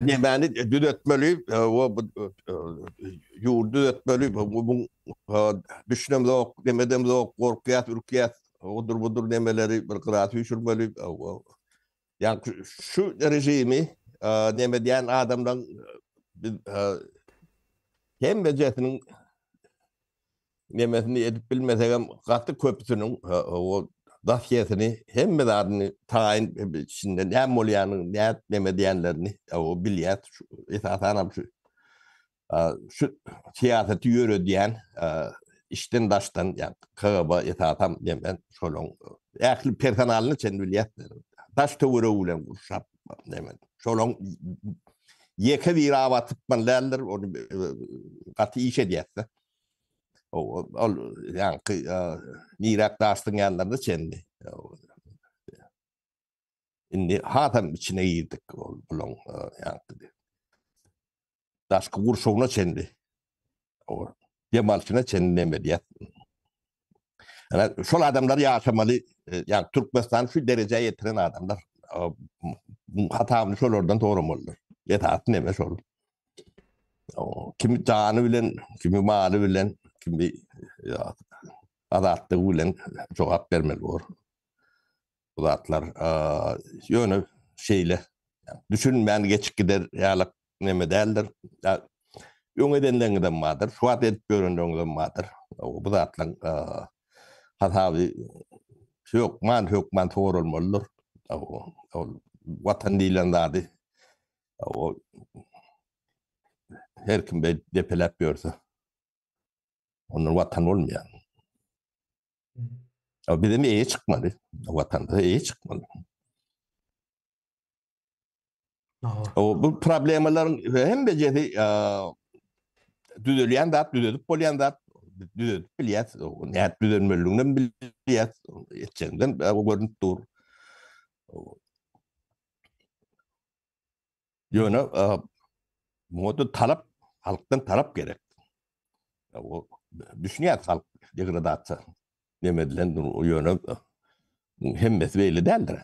Nemäni düzetmeli, ýurdy düzetmeli, bu düşünemzok, nemedemzok, gorkýas, ürkýäs, odur budur nemeleri bir gyra süýşürmeli. Ýa şu režimi neme diýen adamlaryň biz hemmejesiniň nemesini edip bilmesegem gaty köpüsiniň o dosýesini hemme zadyny taýyn içinde näme bolýanyny nädip neme diýenlerini o bilýär. Esasanam şu şu syýasaty ýöredýän içden daşdan ýa KGB esasam neme şolaň ähli personalyny çen bilýär. Daş töweregi bilen gurşap neme şolaň ýeke bir awa typmaly däldir, ony gaty iş edýär. Ol ýaňky niräk daş zyňýanlaryna çenli. Indi hasam içine girdik ol bulaň ýaňky daşky gurşawyna çenli. O dem alşyna çenli neme edýär. Ýa şol adamlar ýaşamaly, ýa Türkmenistan şu derejä ýetiren adamlar hasabyny şolardan soramalydyr. Esasy neme şol. Kimi jany bilen, kimi maly bilen, kimi azatlygy bilen jogap bermeli bor. Bu zatlar ýöne şeýle düşünmän geçip gider ýaly neme däldir. Öň edenleriňizem bardyr, şu wagt edip ýörenleriňizem bardyr. Bu zatlaryň hasaby hökman, hökman soralmalydyr. Ol watan diýlen zady o her kim beýdip depeläp ýörse, ondan watan bolmaýar. Bizem eýe çykmaly. Watanymyza eýe çykmaly. O bu problemalaryň hemmejesi düzelýän zat, düzedip bolýan zat, düzedip bilýäs. Nädip düzelmelidigini hem bilýäs. Etjeginden görünip dur. Ýöne muňa talap, halkdan talap gerek. O düşünýär halk degradasiýa neme edilen ýöne hemmesi beýle däldir.